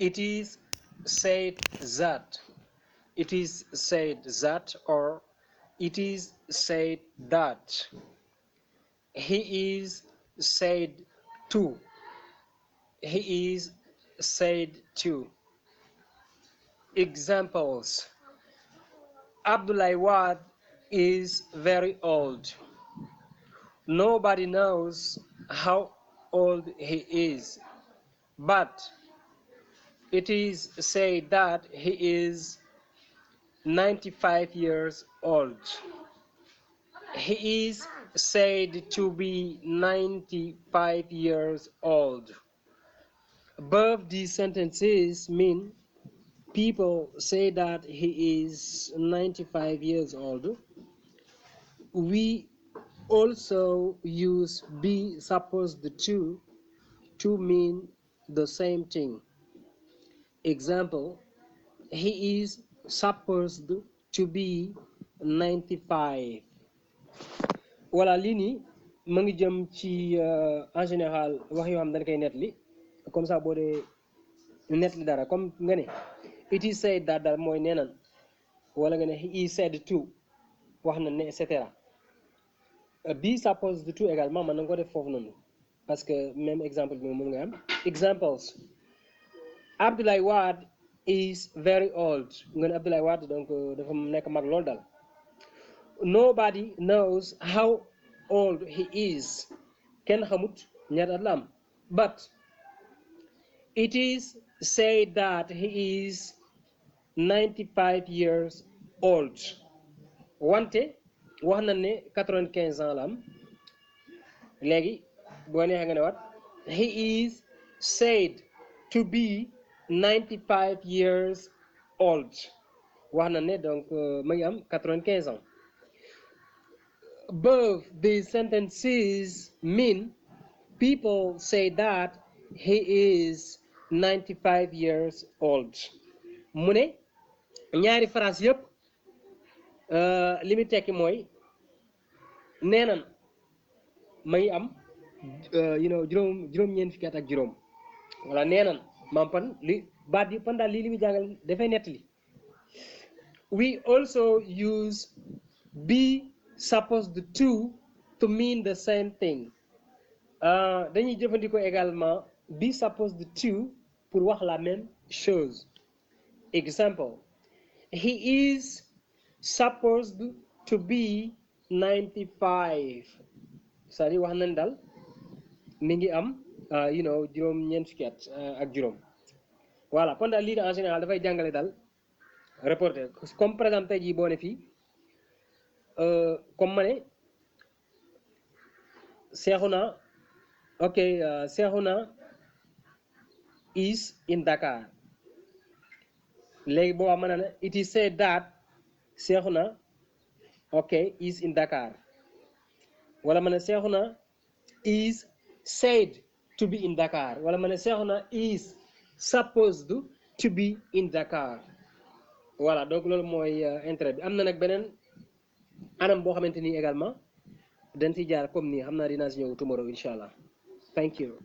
It is said that. It is said that, or it is said that. He is said to. He is said to. Examples. Abdullah Wad is very old. Nobody knows how old he is, but it is said that he is 95 years old. He is said to be 95 years old. Above these sentences mean people say that he is 95 years old. We also use be supposed to mean the same thing. Example, he is supposed to be 95. Voilà lii nii mu ngi jëm ci en général wax yoo xam dañ koy nettali comme ça boo dee nettali dara comme nga ne it is said that daal mooy nee nan wala nga ne he is said to wax na ne et cetera. Be supposed to également mën na nga ko def foofu noonu parce que même exemple bi moom nga am. Examples. Abdoulaye Wade is very old. Nga ne Abdoulaye Wade donc dafa nekk mag lool daal. Nobody knows how old he is. Kenn xamut ñaata at la am. But it is said that he is 95 years old. Wante wax na ne 95 ans la am. Léegi boo neexee nga ne wat he is said to be 95 years old. Wax na ne donc mu ngi am 95 ans. Both these sentences mean people say that he is 95 years old. Mu ne ñaari phrase yëpp li mu tekki mooy nee nan ma ngi am juróom-ñeent fukki at ak juróom wala nee nan maam pan li baat yi pan daal lii li muy jàngal dafay nettali. We also use be supposed to mean the same thing. Dañuy jëfandikoo également be supposed to pour wax la même chose. Example, he is supposed to be 95. C'est-à-dire wax nañ daal mi ngi am juróom-ñeent fukki at ak juróom. Voilà kon daal lii en général dafay jàngale daal reporter comme par exemple tey jii boo ne fii comme ma ne Seexuna Seexuna is in Dakar. Léegi boo ma ne it is said that Seexuna is in Dakar. Wala ma ne Seexuna is said to be in Dakar. Wala ma ne Seexuna is supposed to be in Dakar. Voilà donc loolu mooy intérêt bi am na nag beneen anam boo xamante ni également dañ si jaar comme nii xam naa dinaa si ñëw tomorrow incha allah. Thank you.